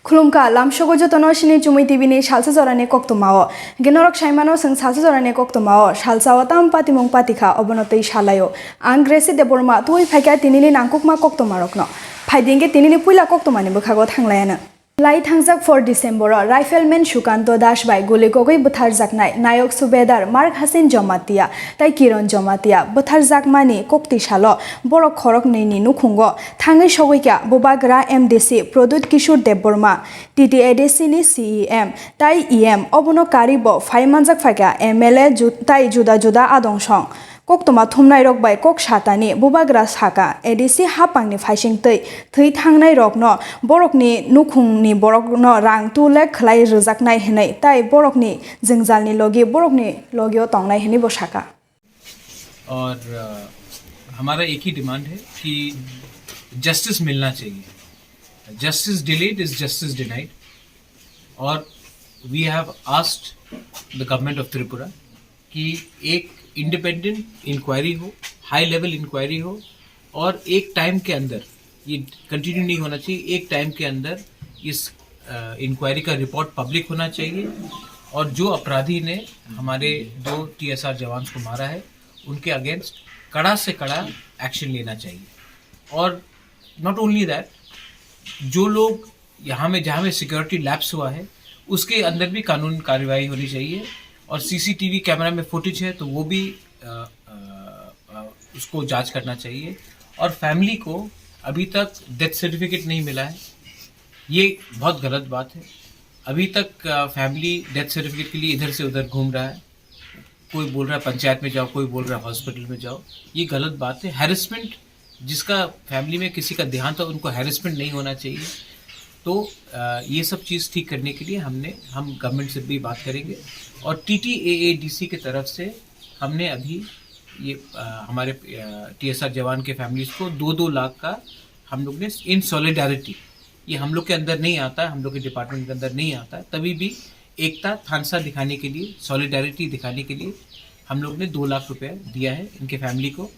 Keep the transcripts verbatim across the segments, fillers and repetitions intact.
Khulumkha, lamsogo jotono sini Chumui T V ni salsa jorani koktwmao. Hwnkhe norok saimano chwng salsa jorani koktwmao, salsao tamo patimung patikha, obono twi salaio. Ang Gracie Debbarma, tubui phaikha tinini nangkukma koktwmarokno. Phaidi hwnkhe tinini puila koktwmani bwkhago thanglaiano. Lai thangjak four December-o Rifleman Sukanto Das bai guli kogwi bwtharjaknai Nayok Subedar Mark Hasin Jomatia tei Kiron Jomatia bwtharjakmani koktwi salo borok khoroknwini nukhungo thangwi sogwikha Bubagra M D C Pradyut Kishore Debbarma, T T A D C ni C E M tei E M, obono karwi bo phai manjak phaikha M L A ju-, tei juda juda adong song. Koktwma thumnairok bai kok satani Bubagra saka, A D C hapangni phaising twi thwi thangnairokno borokni nukhungni borokno rang two lakh khwlai rwjaknai hwnwi tei borokni jwngjalni logi borokni logio tongnai hwnwi bo saka. और अ, हमारा एक ही डिमांड है कि जस्टिस मिलना चाहिए। Justice delayed is justice denied. और we have asked the government of Tripura कि एक इंडिपेंडेंट इंक्वायरी हो, हाई लेवल इंक्वायरी हो, और एक टाइम के अंदर, ये कंटिन्यू नहीं होना चाहिए, एक टाइम के अंदर इस इंक्वायरी का रिपोर्ट पब्लिक होना चाहिए। और जो अपराधी ने हमारे दो टीएसआर जवान को मारा है, उनके अगेंस्ट कड़ा से कड़ा एक्शन लेना चाहिए। और नॉट ओनली दैट, जो लोग यहाँ में, जहाँ में सिक्योरिटी लैप्स हुआ है, उसके अंदर भी कानून कार्रवाई होनी चाहिए। और सीसीटीवी कैमरा में फुटेज है, तो वो भी अ, अ, अ, उसको जांच करना चाहिए। और फैमिली को अभी तक डेथ सर्टिफिकेट नहीं मिला है, ये बहुत गलत बात है। अभी तक फैमिली डेथ सर्टिफिकेट के लिए इधर से उधर घूम रहा है। कोई बोल रहा है पंचायत में जाओ, कोई बोल रहा है हॉस्पिटल में जाओ, ये गलत बात है। हैरेसमेंट, जिसका फैमिली में किसी का देहांत हो, उनको हैरेसमेंट नहीं होना चाहिए। तो अ, ये सब चीज़ ठीक करने के लिए हमने हम गवर्नमेंट से भी बात करेंगे। और टीटीएएडीसी की तरफ से हमने अभी ये अ, हमारे टीएसआर जवान के फैमिलीज को दो दो लाख का हम लोग ने इन सॉलिडारिटी, ये हम लोग के अंदर नहीं आता है, हम लोग के डिपार्टमेंट के अंदर नहीं आता है, तभी भी एकता थानसा दिखाने के लिए, सॉलिडारिटी दिखाने के लिए हम लोग ने दो लाख रुपए दिया है इनके फैमिली को।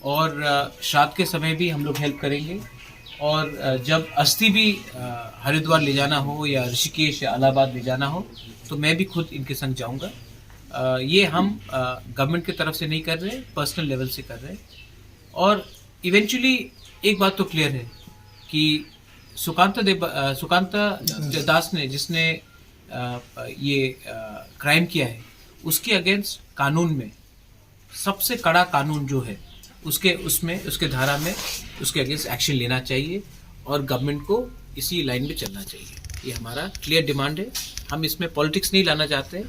और अ, श्राद्ध के समय भी हम लोग हेल्प करेंगे। और अ, जब अस्थि भी अ, हरिद्वार ले जाना हो या ऋषिकेश या इलाहाबाद ले जाना हो, तो मैं भी खुद इनके संग जाऊंगा। अ, ये हम गवर्नमेंट की तरफ से नहीं कर रहे, पर्सनल लेवल से कर रहे हैं। और इवेंचुअली एक बात तो क्लियर है कि सुकांत देव अ, सुकांत दास ने, जिसने अ, ये क्राइम किया है, उसके अगेंस्ट कानून में सबसे कड़ा कानून जो है, उसके उसमें उसके धारा में उसके अगेंस्ट एक्शन लेना चाहिए। और गवर्नमेंट को इसी लाइन में चलना चाहिए। ये हमारा क्लियर डिमांड है। हम इसमें पॉलिटिक्स नहीं लाना चाहते।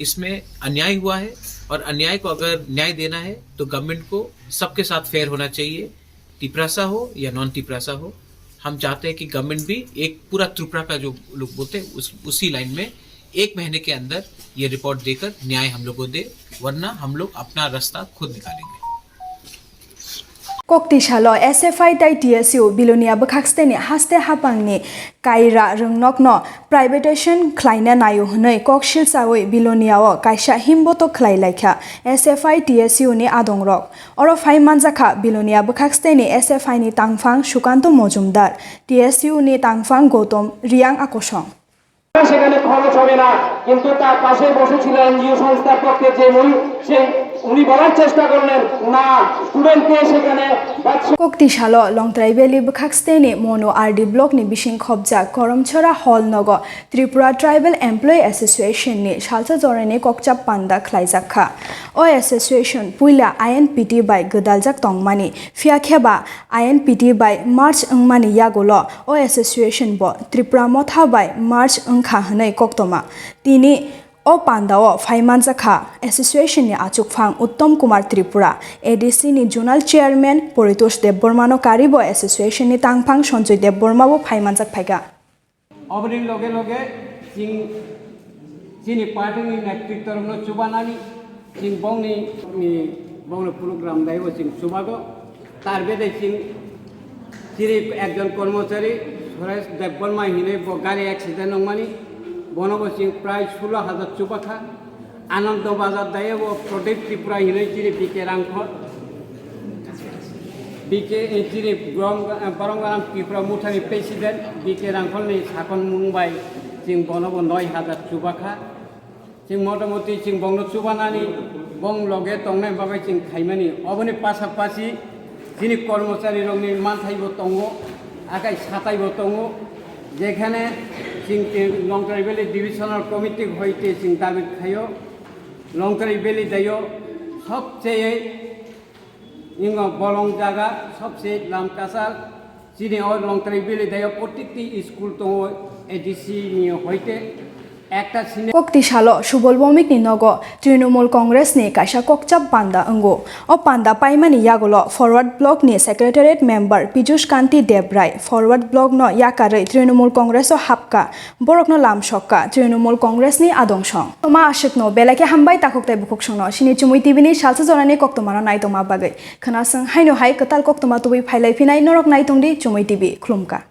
इसमें अन्याय हुआ है और अन्याय को अगर न्याय देना है तो गवर्नमेंट को सबके साथ फेयर होना चाहिए। तिपरासा हो या नॉन तिपरासा हो, हम चाहते हैं कि गवर्नमेंट भी एक पूरा त्रिपुरा का जो लोग बोलते हैं उस उसी लाइन में एक महीने के अंदर ये रिपोर्ट देकर न्याय हम लोग को दे, वरना हम लोग अपना रास्ता खुद निकालेंगे। Koktisalo S F I tei T S U Bilonia bwkhaksteni haste hapangni kaira rwngnokno privatization khlaina naio hwnwi kok silchaui Biloniao kaisa himboto khlai laikha S F I T S U ni adongrok. Oro phai manjakha Bilonia bwkhaksteni S F I ni tangphang Sukanto Mojumdar, T S U ni tangphang Goutom Riang Akosong. সেখানে খরচ হবে না, কিন্তু তার পাশে বসেছিল এনজিও সংস্থার পক্ষে যে মুনি, সেই উনি বলার চেষ্টা করলেন না, স্টুডেন্টকে সেখানে বাদশা Koktisalo Longtrai Valley bwkhaksteni Monu R D block ni bising khopjak Koromchora hall nogo Tripura Tribal Employee Association ni salsa jorani kokchap panda khlaijakha. O association puila I N P T bai gwdaljak tongmani, phiya khe ba I N P T bai merge wngmani yagulo o association bo Tripura Motha bai merge wngkha hwnwi koktoma. Tini o pandao phai manjakha association ni achukphang Uttom Kumar Tripura, A D C ni zonal chairman Paritosh Debbarma no karwi bo association ni tangphang Sanjoy Debbarma bo phai manjak phaikha. Oboni loge loge chini party ni netrito rokno chubanani chini bongni bongni program daibo chini chubago. Tar bede chini chini ekjon kormochari Suresh Debbarma hinwi bo gari accident wngmani, bono bo chini prai sulo hajar chubakha. Anando Bazar daibo Pradip Tripura hinwi chini B K Rangkhor. B K, eh, chini Borom-, eh, Borom Ganam Tripura Mothani President B K Rangkholni sakonmung bai chwng bono bo noi hajar chubakha. Chwng motamoti chwng bongno chubanani, bong loge tongnai bagwi chwng khaimani. Oboni pasapasi chini kormocharirokni manthaibo tongo, akai sataibo tongo, jekhane chwng te Longtrai Valley Divisional Committee hoite chwng dabi khaio, Longtrai Valley daio sobcheye Ingo bolong jaga sobse lam kasal, chini o Longtrai Valley dayo protikti school tongo A D C ni hoite ekta sine. Kokti salo Subol Bomik ni nogo Trinamool Congress ni kaisa kokchap panda wngo. O panda paimani yagulo Forward Block ni Secretariat Member Pijush Kanti Debrai Forward Block no yakarwi Trinamool Congress o hapka. Borokno lam sokka Trinamool Congress ni adong song. Toma aswkno belai khe hambai takhuk tei bukhuk songno sini Chumui T V ni salsa jorani koktwmano naitongma bagwi. Khwnaswng haino hai kwtal koktwma tubui phailai phinai norok naitongdi Chumui T V. Khulumkha.